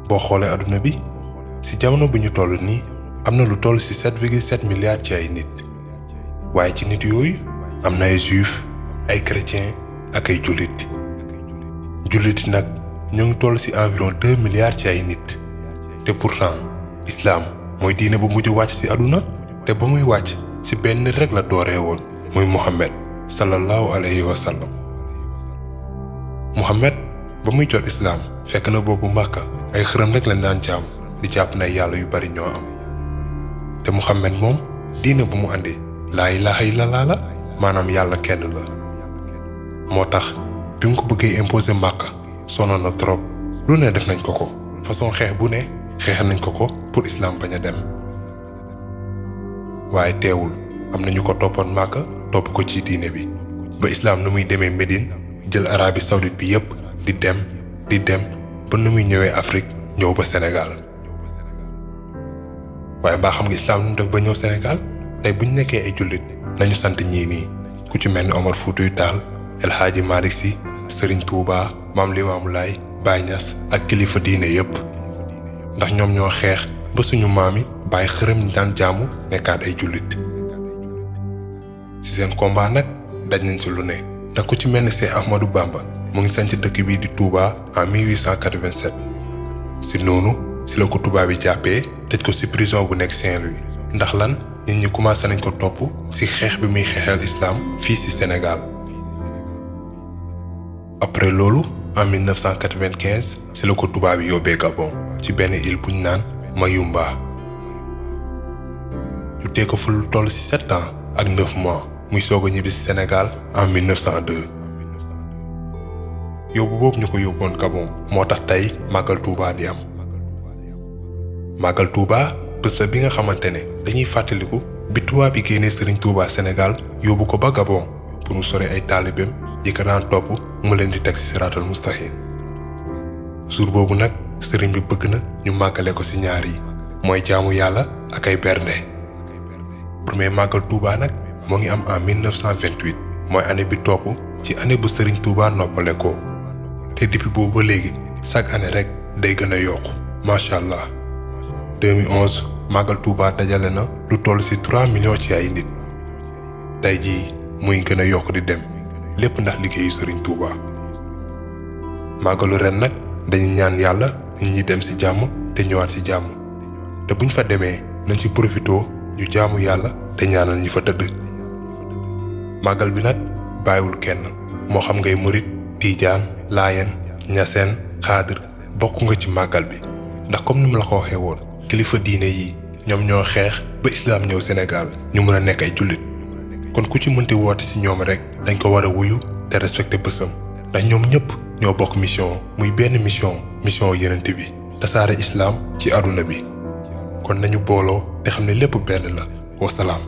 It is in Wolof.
boo xoolee aduna bi ci jamono bu ñu toll nii am na lu toll ci 7,7 milliards ci ay nit waaye ci nit yooyu am na ay juif ay chrétien ak ay jullit jullit nag ñoo ngi toll ci environ 2 milliards ci ay nit te pourtant islam mooy diine bu mujj wàcc ci aduna te ba muy wàcc ci benn nit rek la dooree woon muy Muhammad sallallahu alayhi wa sallam Muhammad ba muy jot islam fekk na boobu Makka ay xërëm rek lañ daan jaam di jàpp na yàlla yu bari ñoo am te Muhammad moom diine bu mu andi laa ilaaha illallah la maanaam yàlla kenn la moo tax bi mu ko bëggee imposer Makka sonnoon na trop lu ne def nañ ko ko façon xeex bu ne xeex nañ ko ko pour islam bañ a dem waaye teewul am na ñu ko toppoon Makka topp ko ci diine bi ba islam nu muy demee Médine jël Arabie Saoudite bi yépp di dem ba nu muy ñëwee Afrique ñëw ba Sénégal waaye mbaa xam nga islam nu mu def ba ñëw Sénégal tey buñ nekkee ay jullit nañu sant ñii nii ku ci mel ni Omar Foutiyou Tall El Hadji Malick Sy Serigne Touba Maam Limaamu Laay Baay Ñas ak kilifa diine yépp ndax ñoom ñoo xeex ba suñu maam yi bàyyi xërëm ñi daan jaamu nekkaat ay jullit ci seen combat nag daj nañ ci lu ne ndax ku ci mel ni Cheikh Ahmadou Bamba mu ngi sanc dëkk bii di Touba en 1887 ci noonu ci la ko tubaab bi jàppee tëj ko ci prison bu nekk Saint-Louis ndax lan nit ñi commencé nañ ko topp ci xeex bi muy xeexal islam fii ci Sénégal après loolu en 1995 ci la ko tubaab bi yóbbee Gabon ci benn île buñ naan Mayumba ñu tee ko fa lu toll ci 7 ans ak 9 mois muy soog a ñibbi ci Sénégal en 1902 yóbbu boobu ñu ko yóbboon Gabon moo tax tey Magal Touba di am Magal Touba bés la bi nga xamante ne dañuy fàttaliku bi tubaab bi génnee Serigne Touba Sénégal yóbbu ko ba Gabon pour mu sore ay taalibeem yi ko daan topp mu leen di teg ci siraatal mustaqim jour boobu nag Serigne bi bëgg na ñu màggale ko ci ñaar yi mooy jaamu yàlla ak ay bernde premier Magal Touba nag moo ngi am en 1928 mooy année bi topp ci année bu Serigne Touba noppale ko te depuis boobu ba léegi chaque année rek day gën a yokku macha allah 2011 Magal Touba dajale na lu toll ci 3 millions ci ay nit tey jii muy gën a yokk di dem lépp ndax liggéeyu Serigne Touba Magalu ren nag dañuy ñaan yàlla nit ñi dem ci jàmm te ñëwaat ci jàmm te buñ fa demee nañ ci profitoo ñu jaamu yàlla te ñaanal ñi fa tëdd Magal bi nag bàyyiwul kenn moo xam ngay murid tiijaan laayeen ñaseen xaadir bokk nga ci Magal bi ndax comme ni mu la ko waxee woon kilifa diine yi ñoom ñoo xeex ba islam ñëw Sénégal ñu mën a nekk ay jullit kon ku ci mënti woote ci ñoom rek dañ ko war a wuyu te respecté bësam ndax ñoom ñëpp ñoo bokk mission muy benn mission yenente bi tasaare islam ci àdduna bi kon nañu booloo te xam ne lépp benn la wasalaam